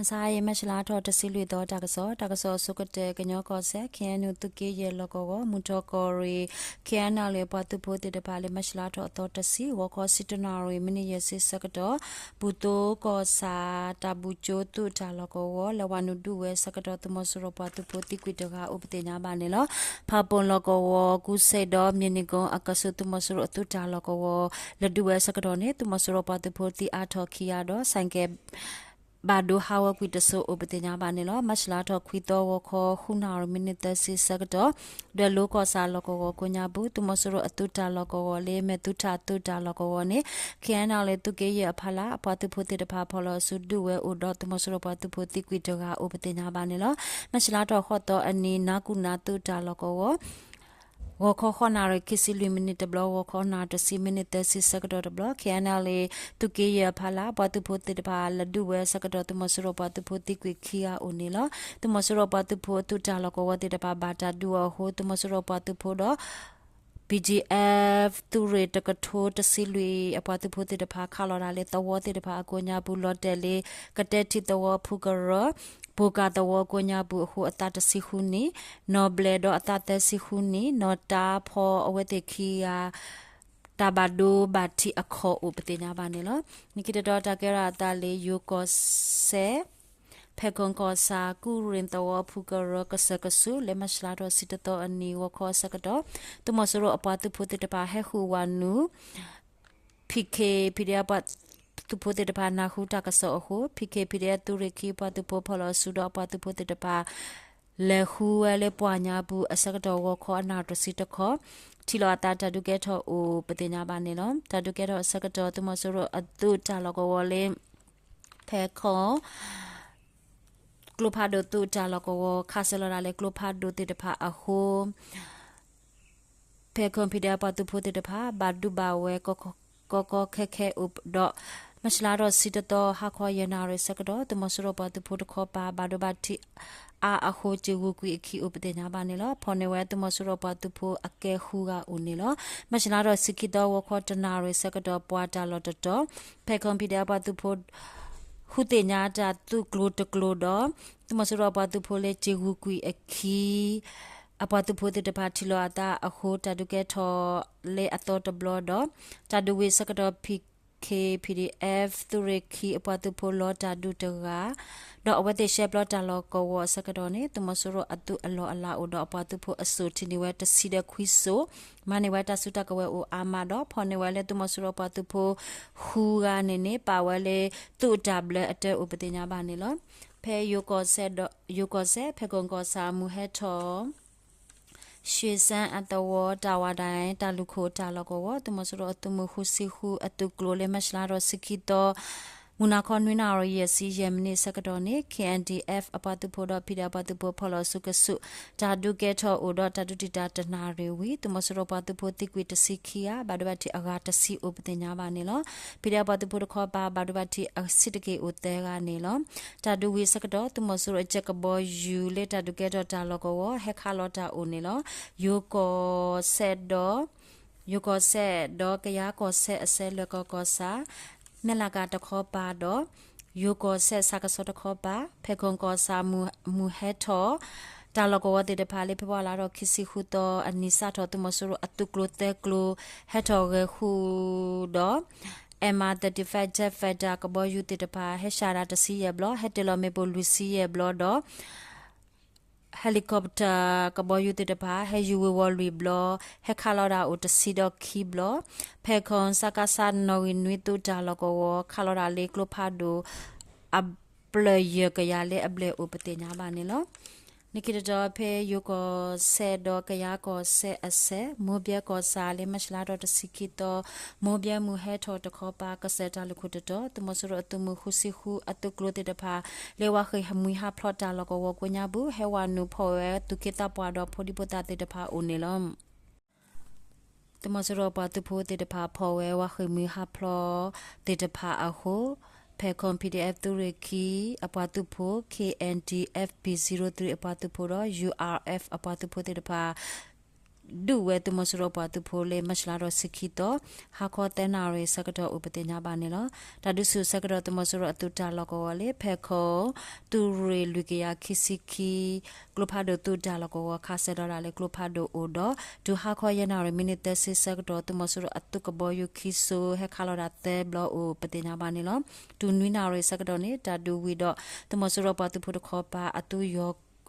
မဆါအံၤ မၢ်ၡလါထီၣ်တဆံလွံၢ်သီ တၢ်ကစီၣ်, တၢ်ကစီၣ်အဆိကတၢၢ် ကညီကီၢ်စဲၣ် ခ့ၣ်အဲၣ်ယူၣ် သုးက့ယဲၢ်လီၢ်ကဝီၤ မုၢ်ထီၣ်ကီၢ်ရ့ၣ် ခ့ၣ်အဲၣ်ယူၣ် အပှၤသုးဖိသ့ၣ်တဖၣ် လၢမၢ်ၡလါထီၣ်အသီတဆံ ဂီၤခီဆံတၢနၣ်ရံၣ် မံးနံးယဲၢ်ဆံဆၢကတီၢ် ပူၤသိကီၢ်ဆၣ် တၢ်ဘူၣ်ကၠိသုးတၢ်လီၢ်ကဝီၤ လဲၤဝဲနုာ်ဒုးဝဲဆၢကတီၢ် သုးမီၤစိရိၤပှၤသုးဖိသံကွံာ်တဂၤ အိၣ်ပသ့ၣ်ညါဘၣ်န့ၣ်လီၤ. ဖၣ်ပူၣ်လီၢ်ကဝီၤ ကူစဲးဒီး မ့ၢ်နံၣ်ကိအကဆူး သုးမီၤစိရိၤအသုးတၢ်လီၢ်ကဝီၤ လဲၤဒုးဝဲဆၢကတီၢ်န့ၣ် သုးမီၤစိရိၤပှၤသုးဖိသံအါထီၣ်ခံဂၤဒီး ဆိုင်ကယ် ဘၣ်ဒိဟးဂီၤကွံာ်တစိၤ အိၣ်ပသ့ၣ်ညါဘၣ်န့ၣ်လီၤ. မၢ်ၡလါထီၣ်ခွံသီ ဂီၤခီဃုနၣ်ရံၣ် မံးနံးသၢဆံဆၢကတီၢ် ဒွဲၣ်လိၤကီၢ်ဆၣ်လီၢ်ကဝီၤကိးညါပူၤ သုးမီၤစိရိၤအသုးတၢ်လီၢ်ကဝီၤလၢ မဲၣ်သူထၣ်သုးတၢ်လီၢ်ကဝီၤန့ၣ် ခ့ၣ်အဲၣ်ယူၣ် သုးက့ယဲၢ်အဖီလာ် အပှၤသုးဖိသ့ၣ်တဖၣ် ဖီၣ်လီၤအစုဒုးဝဲအိၣ်ဒီး သုးမီၤစိရိၤပှၤသုးဖိသံကွံာ်တဂၤ အိၣ်ပသ့ၣ်ညါဘၣ်န့ၣ်လီၤ. မၢ်ၡလါထီၣ်ဃိးသီအနံၤ နါကူၣ်နါသုးတၢ်လီၢ်ကဝီၤ ဂီၤခီဃိးနၣ်ရံၣ် ခံဆံလွံၢ်မံးနံးတဘျီ, ဂီၤခီနၣ်ရံၣ်တဆံ မံးနံးသၢဆံဆၢကတီၢ်တဘျီ ခ့ၣ်အဲၣ်ယူၣ် သုးက့ယဲၢ်အဖီလာ် ပှၤသုးဖိသ့ၣ်တဖၣ် လဲၤဒုးဝဲဆၢကတီၢ် သုးမီၤစိရိၤပှၤသုးဖိသံကွံာ်ခံဂၤအိၣ်န့ၣ်လီၤ. သုးမီၤစိရိၤပှၤသုးဖိအသုးတၢ်လီၢ်ကဝီၤသ့ၣ်တဖၣ် ဘၣ်တၢ်ဒုးအီၤအဃိ သုးမီၤစိရိၤပှၤသုးဖိဒီး BGF သုးရ့ၣ်တကထိတဆံလွံၢ် အပှၤသုးဖိသ့ၣ်တဖၣ် ခးလီၤတၢ်လၢသဝီသ့ၣ်တဖၣ်အကိးညါပူၤ လီၤတဲာ်လၢ ကတဲထံသဝီဖုကရၢ ဘိၣ်ကၣ်သဝီကိးညါပူၤအဃိ အသးတဆံဃုနံၣ်, နီၢ်ဘျဲၣ်ဒီးအသးသၢဆံဃုနံၣ်, နီၢ်တၢ်ဖီအဝဲသ့ၣ်ခံဂၤ တၢ်ဘၣ်ဒိဘၣ်ထံးအခီၣ်အိၣ်ပသ့ၣ်ညါဘၣ်န့ၣ်လီၤ. နံၣ်ခံတတီၤ တၢ်ကဲထီၣ်အသးလၢ ယိၤကီၢ်စဲၣ် ဖဲခိၣ်ကီၢ်ဆၣ် ကူၣ်ရ့ၣ်သဝီဖုကရၢကစၢၢ်ကဆူး လၢမၢ်ၡလါထီၣ်ဆံတသီအနံၤ ဂီၤခီအဆၢကတီၢ် သုးမီၤစိရိၤအပှၤသုးဖိသ့ၣ်တဖၣ် ဟဲဃုာ်ဝဲနုာ် PK PDF ပှၤသုးဖိသ့ၣ်တဖၣ် နၢ်ဟူတၢ်ကစီၣ်အဃိ PK PDF သုးရ့ၣ်ခံအပှၤသုးဖိ ဖီၣ်လီၤအစုဒီးအပှၤသုးဖိသ့ၣ်တဖၣ် လဲၤဃုဝဲလၢပှၢ်ညါပူၤအဆၢကတီၢ် ဂီၤခီအနၣ်ရံၣ်တဆံတခီ ထံၣ်လိာ်အသး တၢ်ဒုးကဲထီၣ်အိၣ်ပသ့ၣ်ညါဘၣ်န့ၣ်လီၤ. တၢ်ဒုးကဲထီၣ်အဆၢကတီၢ် သုးမီၤစိရိၤအသုးတၢ်လီၢ်ကဝီၤလၢ ဖဲခိၣ် ကျိဖးဒိၣ်သုးတၢ်လီၢ်ကဝီၤ ခးစၢၤလီၤဒၣ်လၢကျိဖးဒိၣ်သ့ၣ်တဖၣ်အဃိ ဖဲခိၣ် PDF ပှၤသုးဖိသ့ၣ်တဖၣ် ဘၣ်ဒိဘၣ်ဝဲ ကီကီခဲခဲအိၣ်ဒီး မၢ်ၡလါထီၣ်ဆံတသီ ဟါခီယဲၢ်နၣ်ရံၣ်ဆၢကတီၢ် သုးမီၤစိရိၤပှၤသုးဖိတခီပၤ ဘၣ်ဒိဘၣ်ထံးအါအဃိ စ့ၢ်ဂုၤကွံာ်အခံအိၣ်ပသ့ၣ်ညါဘၣ်န့ၣ်လီၤ. ဖီၣ်န့ၢ်ဝဲသုးမီၤစိရိၤပှၤသုးဖိအကဲဃုဂၤအိၣ်န့ၣ်လီၤ. မၢ်ၡလါထီၣ်ဆံခံသီ ဂီၤခီတနၣ်ရံၣ်ဆၢကတီၢ် ပှၤတၢ်လီၢ်တတီၤ ဖဲခိၣ် PDF ပှၤသုးဖိ ဃုသ့ၣ်ညါတၢ်သုးကျိၤတကျိၤဒီး သုးမီၤစိရိၤပှၤသုးဖိလၢစ့ၢ်ဂုၤကွံာ်အခံ အပှၤသုးဖိသ့ၣ်တဖၣ်ထံၣ်လိာ်အသးအဃိ တၢ်ဒုးကဲထီၣ်လၢအသီတဘျီဒီး တၢ်ဒုးဝံၤအဆၢကတီၢ် PK PDF သုးရ့ၣ်ခံအပှၤသုးဖိလီၤတၢ်ဒုးတဂၤ ဒီးအဝဲသ့ၣ်ရှဲပျီတၢ်လီၢ်ကဝီၤအဆၢကတီၢ်န့ၣ် သုးမီၤစိရိၤအသုးအလီၢ်အလၤအိၣ်ဒီးအပှၤသုးဖိအစိၣ်ထံၣ်န့ၢ်ဝဲတဆံဒီးခွံစိၣ်, မၤန့ၢ်ဝဲတၢ်စုတၢ်ကဝဲၤအိၣ်အါမးဒီး ဖီၣ်န့ၢ်ဝဲလၢသုးမီၤစိရိၤပှၤသုးဖိဃုဂၤန့ၣ်န့ၣ် ပာ်ဝဲလၢသုးတၢ်ဘျၢအတၢ်အိၣ်ပသ့ၣ်ညါဘၣ်န့ၣ်လီၤ. ဖဲယိၤကီၢ်စဲၣ်ဒီး ယိၤကီၢ်စဲၣ် ဖဲခိၣ်ကီၢ်ဆၣ် မုၢ်ဟဲထီၣ် ရှ့စၣ်အသဝီ တၢ်ဝါဒၣ် တၢ်လူၢ်ခိၣ်တၢ်လီၢ်ကဝီၤ သုးမီၤစိရိၤအသုးမုၢ်ဃုဆံဃုအသုးကျိၤလၢမၢ်ၡလါထီၣ်ဆံခံသီ မုၢ်နၤခီနွံနၣ်ရံၣ်ယဲၢ်ဆံယဲၢ်မံးနံးဆၢကတီၢ်န့ၣ် KNDF အပှၤသုးဖိဒီး PDF အပှၤသုးဖိဖီၣ်လီၤစုကဆူး တၢ်ဒုးကဲထီၣ်အိၣ်ဒီးတၢ်ဒုးတံာ်တာ်တနၣ်ရံၣ်ဝံၤ သုးမီၤစိရိၤပှၤသုးဖိသံကွံာ်တဆံခံဂၤ ဘၣ်ဒိဘၣ်ထံးအဂၤတဆံအိၣ်ပသ့ၣ်ညါဘၣ်န့ၣ်လီၤ. PDF အပှၤသုးဖိတခီပၤ ဘၣ်ဒိဘၣ်ထံးအဆံးတက့ၢ်အိၣ်သၢဂၤန့ၣ်လီၤ. တၢ်ဒုးဝံၤအဆၢကတီၢ် သုးမီၤစိရိၤအကဲကဘီယူၤလၢတၢ်ဒုးကဲထီၣ်တၢ်လီၢ်ကဝီၤ ဟဲခးလီၤတၢ်အိၣ်န့ၣ်လီၤ. ယိၤကီၢ်စဲၣ်ဒီး ယိၤကီၢ်စဲၣ်ဒီးကယၤကီၢ်စဲၣ်အစဲးလွဲၢ်ကီၢ်ကီၢ်ဆၣ် မဲၢ်လးကၤတခီပၤဒီး ယိၤကီၢ်စဲၣ်ဆၣ်ကဆီတခီပၤ ဖဲခိၣ်ကီၢ်ဆၣ် မုၢ်ဟဲထီၣ် တၢ်လီၢ်ကဝီၤသ့ၣ်တဖၣ်လၢ ဖဲဖ့ၤဘြူၤအါလါထီၣ်ခံဆံဃုသီအနံၤစးထီၣ် သုးမီၤစိရိၤအသုးကျိၤသၢကျိၤ ဟဲထီၣ်ဂဲၤဃုာ်ဒီး MI thirty-five jet fighter ကဘီယူၤသ့ၣ်တဖၣ် ဟဲဆှၣ်တၢ်တဆံယဲၢ်ဘျီ ဟဲတ့ၢ်လီၤမ့ၣ်ပိၢ်လွံၢ်ဆံယဲၢ်ဘျီဒီး helicopter ကဘီယူၤသ့ၣ်တဖၣ် ဟဲယူၤဝ့ၤဝီၤလွံၢ်ဘျီ ဟဲခးလီၤတၢ်အိၣ်တဆံဒီးခံဘျီ ဖဲခိၣ် စကစ နီၣ်ဂံၢ်နွံသုးတၢ်လီၢ်ကဝီၤ ခးလီၤတၢ်လၢကျိဖးဒိၣ် အဖျၢၣ်ယဲၢ်ကယၤလၢအဘျဲၣ်အိၣ်ပသ့ၣ်ညါဘၣ်န့ၣ်လီၤ. နံၣ်ခံတတီၤ ဖဲယိၤကီၢ်စဲၣ်ဒီးကယၤကီၢ်စဲၣ်အစဲး မိၢ်ဘဲကီၢ်ဆၣ်လၢမၢ်ၡလါထီၣ်တဆံခံသီ မိၢ်ဘဲမုၢ်ဟဲထီၣ်တခီပၤ ကစၢၢ်တၢ်လူၢ်ခိၣ်တတီၤ သုးမီၤစိရိၤအသုးမုၢ်ဃုဆံဃုအသုးကျိၤသ့ၣ်တဖၣ် လၢဝါဃ့ၢ်မှံဟးဖျိးတၢ်လီၢ်ကဝီၤကိးညါပူၤ ဟဲဝဲနုာ်ဖီၣ်ဝဲသူၣ်က့သးပှၢ်ဒီးဖိဒံဖိသၣ်သ့ၣ်တဖၣ်အိၣ်န့ၣ်လီၤ. သုးမီၤစိရိၤပှၤသုးဖိသ့ၣ်တဖၣ် ဖီၣ်ဝဲဝါဃ့ၢ်မှံဟးဖျိးသ့ၣ်တဖၣ်အဃိ ဖဲခိၣ် PDF သုးရ့ၣ်ခံအပှၤသုးဖိ KNDF P zero three အပှၤသုးဖိဒီး URF အပှၤသုးဖိသ့ၣ်တဖၣ် ဒုးဝဲသုးမီၤစိရိၤပှၤသုးဖိလၢ မၢ်ၡလါထီၣ်ဆံခံသီ ဟါခီသၢနၣ်ရံၣ်ဆၢကတီၢ်အိၣ်ပသ့ၣ်ညါဘၣ်န့ၣ်လီၤ. တၢ်ဒုးဆူၣ်ဆၢကတီၢ် သုးမီၤစိရိၤအသုးတၢ်လီၢ်ကဝီၤလၢ ဖဲခိၣ် သုးရ့ၣ်လွံၢ်ကယၤခံဆံခံ ကျိဖးဒိၣ်သုးတၢ်လီၢ်ကဝီၤ ခးစၢၤဒီးဒၣ်လၢကျိဖးဒိၣ်အိၣ်ဒီး တုၤဟါခီယဲၢ်နၣ်ရံၣ်မံးနံးသၢဆံဆၢကတီၢ် သုးမီၤစိရိၤအသုးကဘီယူၤခံစိၤ ဟဲခးလီၤဒၣ်သၢဘျီအိၣ်ပသ့ၣ်ညါဘၣ်န့ၣ်လီၤ. တုၤနွံနၣ်ရံၣ်ဆၢကတီၢ်န့ၣ် တၢ်ဒုးဝံၤဒီး သုးမီၤစိရိၤပှၤသုးဖိတခီပၤ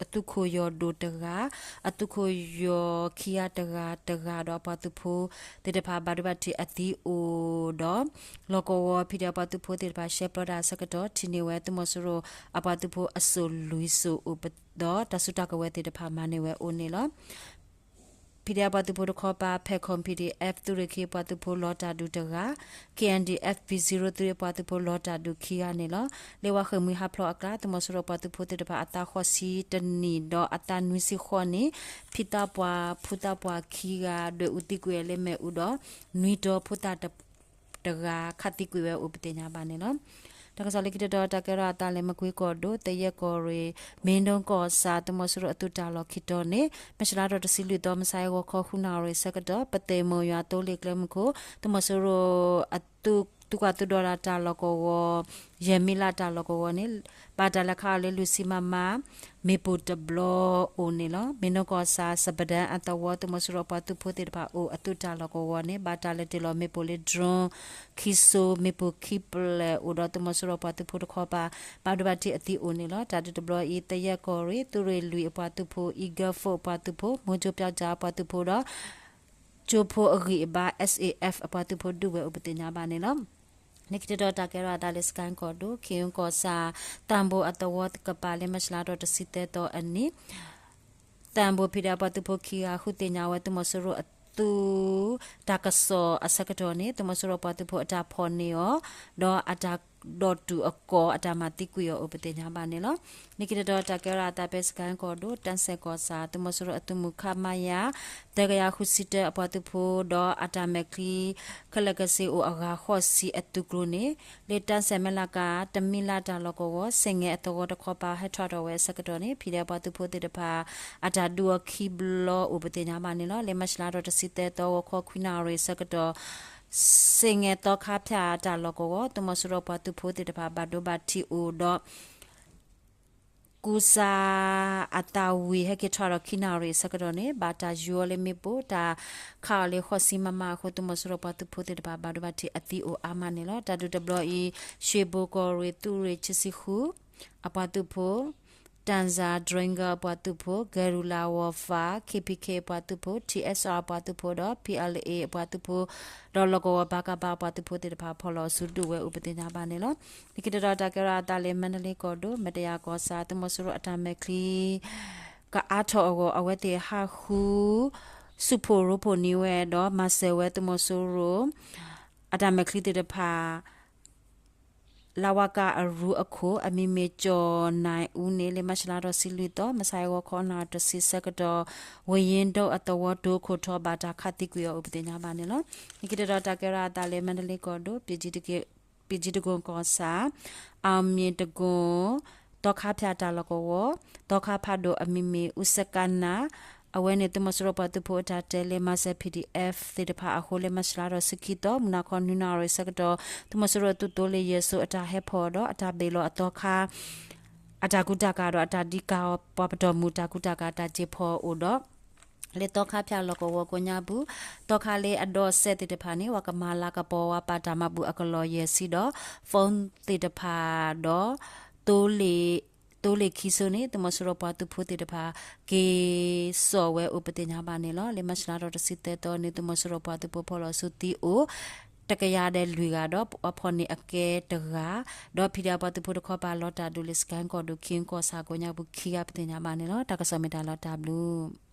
အသုးခိၣ်ယီၢ်ဒိၣ်တဂၤ, အသုးခိၣ်ယီၢ်ခံဂၤတဂၤတဂၤဒီး အပှၤသုးဖိသ့ၣ်တဖၣ် ဘၣ်ဒိဘၣ်ထံးအသံအိၣ်ဒီး လီၢ်ကဝီၤ ဖံးဒဲး အပှၤသုးဖိသ့ၣ်တဖၣ် ရှဲပျီတၢ်ဆၢကတီၢ် ထံၣ်န့ၢ်ဝဲသုးမီၤစိရိၤအပှၤသုးဖိအစိၣ်လွံၢ်စိၣ်အိၣ်ဒီး တၢ်စုတၢ်ကဝဲၤသ့ၣ်တဖၣ်မၤန့ၢ်ဝဲအိၣ်န့ၣ်လီၤ. ဖံးဒဲး အပှၤသုးဖိတခီပၤ ဖဲခိၣ် ပီၣ်ဒီးအ့ၣ်ဖၣ် သုးရ့ၣ်ခံအပှၤသုးဖိလီၤတၢ်ဒုးတဂၤ, ခ့ၣ်အဲၣ်ဒီးအ့ၣ်ဖၣ် သုးရ့ၣ်သၢအပှၤသုးဖိလီၤတၢ်ဒုးခံဂၤန့ၣ်လီၤ. လၢဝါဃ့ၢ်မှံဟးဖျိးအကျါ သုးမီၤစိရိၤပှၤသုးဖိသ့ၣ်တဖၣ်အသးဃိးဆံတနံၣ်ဒီးအသးနွံဆံဃိးနံၣ် ဖံသးပှၢ်ဖုသးပှၢ်ခံဂၤ ဒွဲၣ်အူသံကွံာ်ဝဲလၢမ့ၣ်အူဒီး နွံတီၤဖိသၣ်တ တဂၤခးသံကွံာ်ဝဲအိၣ်ပသ့ၣ်ညါဘၣ်န့ၣ်လီၤ. တၢ်ကစီၣ်လၢခံတတီၤ တၢ်ကဲထီၣ်အသးလၢမကွ့ကီၢ်ဒိၣ် သယဲၢ်ကီၢ်ရ့ၣ် မ့ၢ်ဒိကီၢ်ဆၣ် သုးမီၤစိရိၤအသုးတၢ်လီၢ်ခံတီၤန့ၣ် မၢ်ၡလါထီၣ်တဆံလွံၢ်သီ မုၢ်ဆါအံၤဂီၤခီဃုနၣ်ရံၣ်ဆၢကတီၢ် ပသ့ၣ်မိၢ်ယွၤသိလ့ၣ်ကျဲမုၢ်ခိၣ် သုးမီၤစိရိၤအသုး သုးကွၢ်သုးဒီးတၢ်လီၢ်ကဝီၤ ယဲၢ်မံလးတၢ်လီၢ်ကဝီၤန့ၣ် ဘၣ်တၢ်လဲၤခးအီၤလၢလွံၢ်ဆံ မမ မ့ၣ်ပိၢ်တဘျီအိၣ်န့ၣ်လီၤ. မ့ၢ်ဒိကီၢ်ဆၣ် စပဒၢၣ်အသဝီ သုးမီၤစိရိၤပှၤသုးဖိသ့ၣ်တဖၣ်အိၣ်အသုးတၢ်လီၢ်ကဝီၤန့ၣ် ဘၣ်တၢ်လဲၤတ့ၢ်လီၤမ့ၣ်ပိၢ်လၢ drone ခံစိၤ မ့ၣ်ပိၢ်ခံဖျၢၣ်အိၣ်ဒီး သုးမီၤစိရိၤပှၤသုးဖိတခီပၤ ဘၣ်ဒိဘၣ်ထံးအသံအိၣ်န့ၣ်လီၤ. တၢ်ဒုးတဘျီအံၤ သယဲၢ်ကီၢ်ရ့ၣ် သုးရ့ၣ်လွံၢ်အပှၤသုးဖိ Eagle Force အပှၤသုးဖိ မိၢ်ကၠိပျီကၠၣ်အပှၤသုးဖိဒီး ကၠိဖိအဂံၢ်အဘါ S A F အပှၤသုးဖိဒုးဝဲအိၣ်ပသ့ၣ်ညါဘၣ်န့ၣ်လီၤ. လၢခံတတီၤ တၢ်ကဲထီၣ်အသးလၢစကဲၣ်ကီၢ်ဒိၣ် ခ့ၣ်အူကီၢ်ဆၣ် သံဘိအသဝီကပၤလၢ မၢ်ၡလါထီၣ်တဆံသၢသီအနံၤ သံဘိ ဖံးဒဲး အပှၤသုးဖိခံဂၤ ဃုသ့ၣ်ညါဝဲ သုးမီၤစိရိၤအသုး တၢ်ကစီၣ်အဆၢကတီၢ်န့ၣ် သုးမီၤစိရိၤပှၤသုးဖိအတၢ်ဖီၣ်န့ၢ်အီၤ ဒီးအတၢ်ဒီၣ်တုာ်အကီၢ် အတၢ်မၤသံကွံာ်အီၤအိၣ်ပသ့ၣ်ညါဘၣ်န့ၣ်လီၤ. လၢခံတတီၤ တၢ်ကဲထီၣ်အသးဖဲစကဲၣ်ကီၢ်ဒိၣ် တၢ်စဲၣ်ကီၢ်ဆၣ် သုးမီၤစိရိၤအသုးမုၢ် ခမရ သၢကယၤဃုဆံတၢ အပှၤသုးဖိဒီးအတၢ်မဲာ်ချံ ခဲလၢာ်ကစ့အိၣ်အဂၤ ဃိးဆံအသုးကျိၤန့ၣ် လၢတၢ်စဲၣ်မဲၣ်လးကၤ တမံလးတၢ်လီၢ်ကဝီၤ ဆ့ၣ်ငဲၤအသဝီတခီပၤ ဟဲထီၣ်ထီၣ်ဝဲအဆၢကတီၢ်န့ၣ် ဖံးဒဲး အပှၤသုးဖိသ့ၣ်တဖၣ် အတၢ်ဒုးအီၤခံဘျီအိၣ်ပသ့ၣ်ညါဘၣ်န့ၣ်လီၤ. လၢမၢ်ၡလါထီၣ်တဆံသၢသီ ဂီၤခီခွံနၣ်ရံၣ်ဆၢကတီၢ် ဆ့ၣ်ငဲၤသီခါဖၠၣ်တၢ်လီၢ်ကဝီၤ သုးမီၤစိရိၤပှၤသုးဖိသ့ၣ်တဖၣ် ဘၣ်ဒိဘၣ်ထံးအိၣ်ဒီး ကူစါအသးဝံၤ ဟဲက့ၤထီၣ်ဒီးခံနၣ်ရံၣ်အဆၢကတီၢ်န့ၣ် ဘၣ်တၢ်ယူၤအီၤလၢမ့ၣ်ပိၢ် တၢ်ခးအီၤလၢဃိးဆံ မမ အဃိ သုးမီၤစိရိၤပှၤသုးဖိသ့ၣ်တဖၣ် ဘၣ်ဒိဘၣ်ထံးအသံအိၣ်အါမးန့ၣ်လီၤ. တၢ်ဒုးတဘျီအံၤ ရှ့ဘိကီၢ်ရ့ၣ် သုးရ့ၣ်ခံဆံဃု အပှၤသုးဖိ Tanza Dranger အပှၤသုးဖိ Guerrilla Warfare, K P K အပှၤသုးဖိ T S R အပှၤသုးဖိဒီး P L A အပှၤသုးဖိ ဒီးလီၢ်ကဝီၤ ပကဖ အပှၤသုးဖိသ့ၣ်တဖၣ် ဖီၣ်လီၤအီၤဆူဒုးဝဲအိၣ်ပသ့ၣ်ညါဘၣ်န့ၣ်လီၤ. လၢခံတတီၤ တၢ်ကဲထီၣ်အသးလၢမါတလ့ကီၢ်ဒိၣ် မတယၤကီၢ်ဆၣ် သုးမီၤစိရိၤအတၢ်မဲာ်ချံ ကအါထီၣ်အဂီၢ် အဝဲသ့ၣ်ဟးဃု ဆူၣ်ဖှိၣ်ရိဖှိၣ်န့ၢ်ဝဲဒီး မၤစၢၤဝဲသုးမီၤစိရိၤ အတၢ်မဲာ်ချံသ့ၣ်တဖၣ် လဝက အရူအခိၣ် အမံၤမ့ၢ်ကၠီၣ်နၢ်အူန့ၣ် လၢမၢ်ၡလါထီၣ်ဆံလွံၢ်သီ မုၢ်ဆါအံၤဂီၤခီနၣ်ရံၣ်တဆံဆၢကတီၢ် ဝ့ၢ်ယ့ဒိၣ်အသဝီတိခိၣ်ထီ ဘၣ်တၢ်ခးသံကွံာ်အီၤအိၣ်ပသ့ၣ်ညါဘၣ်န့ၣ်လီၤ. လၢခံတတီၤ တၢ်ကဲထီၣ်အသးလၢမါတလ့ကီၢ်ဒိၣ် ပံၣ်ကၠံတကိၣ်ကီၢ်ဆၣ် အၣ်မ့ၣ်တကိၣ် သီခါဖၠၣ်တၢ်လီၢ်ကဝီၤ သီခါဖးဒိၣ်အမံၤမ့ၢ် အူစကနၣ် အဝဲန့ၣ် သုးမီၤစိရိၤပှၤသုးဖိအတၢ်တဲလၢ မၤစၢၤ P D F သ့ၣ်တဖၣ်အဃိ လၢမၢ်ၡလါထီၣ်ဆံခံသီ မုၢ်နၤခီနွံနၣ်ရံၣ်ဆၢကတီၢ် သုးမီၤစိရိၤအသုးသိလ့ၣ်ယဲၢ်စိၤအတၢ်ဟဲဖီၣ်ဒီး အတၢ်ဘ့ၣ်လီၤအသီခါ အတၢ်ကူတၢ်ကၤဒီး အတၢ်ဒံးကၤအီၤပှၤပတီၢ်မုၢ်တၢ်ကူတၢ်ကၤတၢ်စ့ၢ်ဖီအိၣ်ဒီး လၢသီခါဖၠၣ်လီၢ်ကဝီၤကိးညါပူၤ သီခါလၢအဒီးစဲးသ့ၣ်တဖၣ်န့ၣ် ပှၤကမၤလၤကပီၤဝဲပာ်တၢ်မၤဘူၣ်အကလီၢ်ယဲၢ်ဆံဒီး phone သ့ၣ်တဖၣ်ဒီး သိလ့ၣ် သိလ့ၣ်ခံစိန့ၣ် သုးမီၤစိရိၤပှၤသုးဖိသ့ၣ်တဖၣ် က့ၤစိာ်ဝဲအိၣ်ပသ့ၣ်ညါဘၣ်န့ၣ်လီၤ. လၢမၢ်ၡလါထီၣ်တဆံသၢသီန့ၣ် သုးမီၤစိရိၤပှၤသုးဖိဖီၣ်လီၤဆူသံအိၣ် တကယၤဒီးလွံၢ်ဂၤဒီး ပှၤဖီၣ်န့ၢ်အကဲတဂၤ ဒီး P D F ပှၤသုးဖိတခီပၤလီၤတၢ်ဒုးလၢ စကဲၣ်ကီၢ်ဒိၣ် ခ့ၣ်အူကီၢ်ဆၣ်ကိးညါပူၤခံဂၤပသ့ၣ်ညါဘၣ်န့ၣ်လီၤ. တၢ်ကစီၣ်မ့ၢ်တၢ်လီၤတၢ်ဘျုး